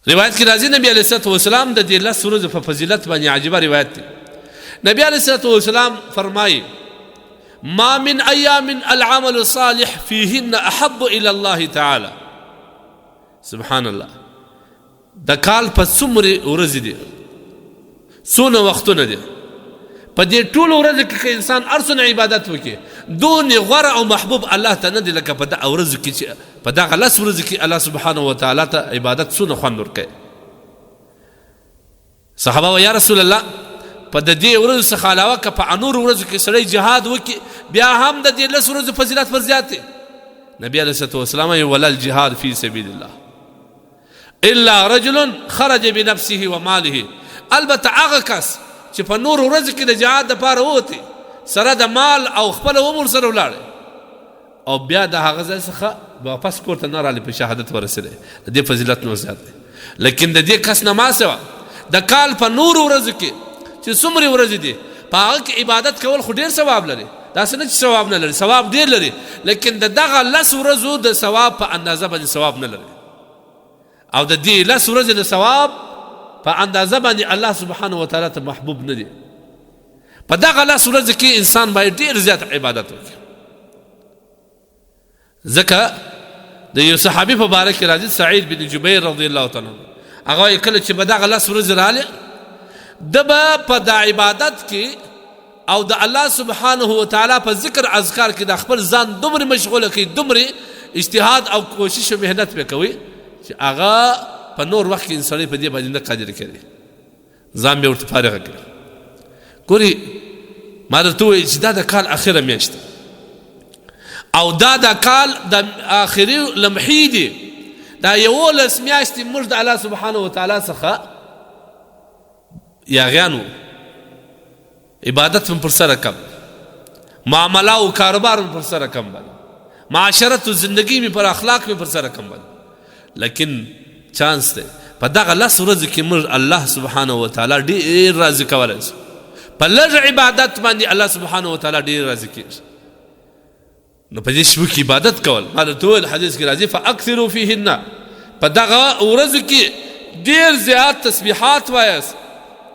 روایت کې راځي، نبی علیه الصلاة والسلام د دې لس ورځو په فضیلت باندې عجیبه روایت دی. نبی علیه الصلاة والسلام فرمایي: ما من ایام العمل الصالح فیهن احب الى الله تعالی. سبحان الله، د کال په څومره ورځې دي، څونه وختونه دي، په دې ټولو ورځو کې که انسان هر څونه عبادت وکړي، دونې غوره او محبوب الله ته نه دی لکه په دغه ورځو کې چې په دغه لس ورځو کې الله سبحانه وتعالی ته عبادت څونه خوند ورکوي. صحابه و یا رسول الله، په د دې ورځو څخه علاوه که په نورو ورځو کې سړی جهاد وکړي، بیا هم د دې لس ورځو فضیلت پر زیات دی؟ نبی علیه الصلاة والسلام یې ولا الجهاد فی سبیل الله الا رجل خرج بنفسه وماله. البته هغه کس چې په نورو ورځو کې د جهاد دپاره ووتی، سره د مال او خپل عمر سره ولاړی او بیا د هغه ځای څخه واپس کور ته نه رالی، په شهادت ورسېدی، د دې فضیلت نور زیات دی. لیکن د دې کس نه ما سوا د کال په نورو ورځو کې چې څومره ورځې دي، په هغه کې عبادت کول خو ډېر ثواب لري، داسې نه چې ثواب نه لري، ثواب ډېر لري، لیکن د دغه لس ورځو د ثواب په اندازه باندې ثواب نه لري. او د دې لس ورځې د ثواب په اندازه باندې الله سبحانه وتعالی ته محبوب نه دی. په دغه لس ورځې کې انسان باید ډېر زیات عبادت وکړي، ځکه د یو صحابي په باره کې راځي، سعید بن جبیر رضی الله تعالی عنه، هغه وایي کله چې به دغه لس ورځې راغلې، ده به په دا عبادت کې او د الله سبحانه وتعالی په ذکر اذکار کې د خپل ځان دومره مشغوله کوي، دومره اجتهاد او کوشش او محنت پې کوي چې هغه په نور وخت کې سړی په دې باندې نه قادر کوي، ځان به ورته فارغ کړي. ګوري، ما درته وویل چې دا د کال اخره میاشت او دا د کال د آخري لمحې دي. دا 11 میاشتې موږ د الله سبحانه وتعالی څخه یاغیان وو، عبادت هم پر سره کم، معامله او کاروبار هم پر سره کم باندې، معاشرت او زندگی می پر اخلاق می پر سره کم باندې. لیکن چانس دی، په دغه لس ورځو کې موږ الله سبحانه وتعالی ډیر راضي کولای شو. په لږ عبادت باندې الله سبحانه وتعالی ډیر راضي کیږي. نو په دې شپو کې عبادت کول، ما درته وویل حدیث کې راځي: فاکثروا فیهن، په دغه ورځو کې ډیر زیات تسبیحات وایاست،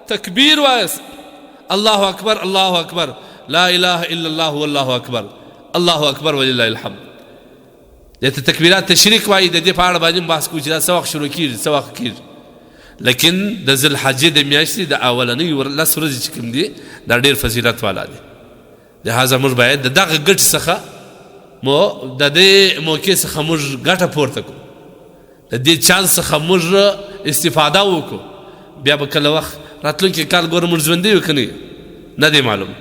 تکبیر وایاست، الله اکبر، الله اکبر، لا اله الا الله والله اکبر، الله اکبر ولله الحمد. دې ته تکبیرات تشریک وایي. د دې په اړه باندې بحث کوو چې دا څه وخت شروع کیږي، څه وخت کیږي. لیکن د ذوالحجې د میاشتې د اولنۍ لس ورځې چې کوم دي، دا ډېر فضیلت والا دي. لهذا موږ باید د دغه ګټې څخه مو د دې موقع څخه موږ ګټه پورته کړو، د دې چانس څخه موږ استفاده وکړو. بیا به کله وخت راتلونکي کال ګوره موږ ژوندي یو که نه، نه دی معلوم.